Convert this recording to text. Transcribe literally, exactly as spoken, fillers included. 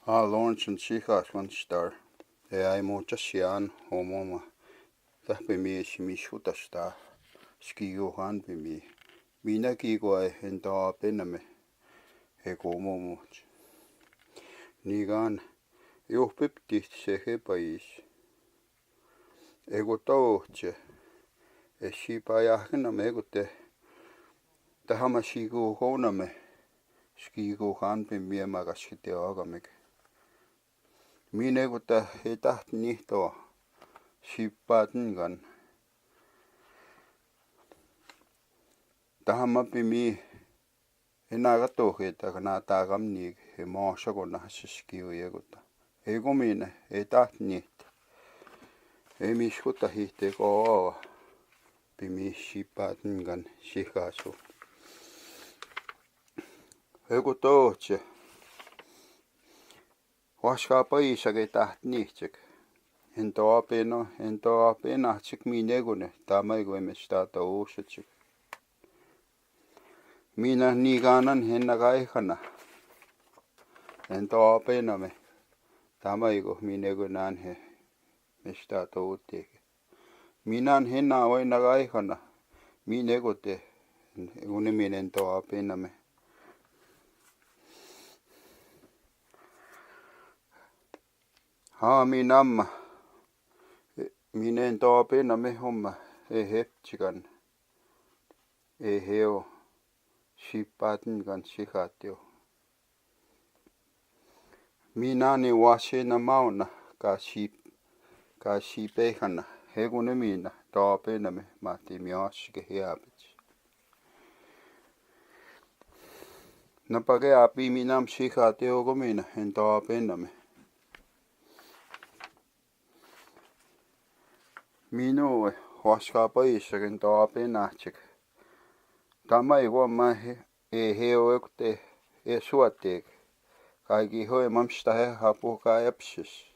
A launch and shikha swan star. E ai mo cha shian homo ma. Ta pe mi si mi shuta sta. Ski yo han pe mi. Mi na ki ko ai henta pe na me. He ko mo mo. Ni gan. Yo pip ti se he pais. Ego to che. E shi pa ya hina me ego te. Ta hama shi go ho na me. Ski go han pe mi ma ka shi te o ga me ke. Mi ne go ta he ta ni to. Shi pa tin gan. Ta hama pe mi. He na ga to he ta ka na ta gam ni he mo sha go na shi ski o ye go ta. He go mi ne he ta ni. He mi shu ta hi te ko. Pe mi shi pa tin gan shi ka so. He go to che. Washka pa i sa ke ta ni chik. Hento a pe no, hento a pe na chik mi ne go ne. Ta mai go me sta to o shi chik. Mi na ni ga nan he na ga i khana. Hento a pe na me. Ta mai go mi ne go nan he. Me sta to o te. Mi nan he na wai na ga i khana. Mi ne go te. Egu ne mi nen to a pe na me. Ha mi nam ma. Mi nen to a pe na me hom ma. E hep chikan. E heo. Shi pa tin kan shi kha teo. Mi na ni wa she na mao na ka shi, ka shi pe khana. He gu ne mi na to pe na me ma ti mi o shi ke he a pe chi. Na pa ke a pi mi nam shi kha teo gu mi na hen to pe na me. Mi no e, washka pa i sa ken to a pe na chik. Ta mai go ma he, e he o e kute, e sua te. Ka gi ho e mam sta he ha po ka e psis.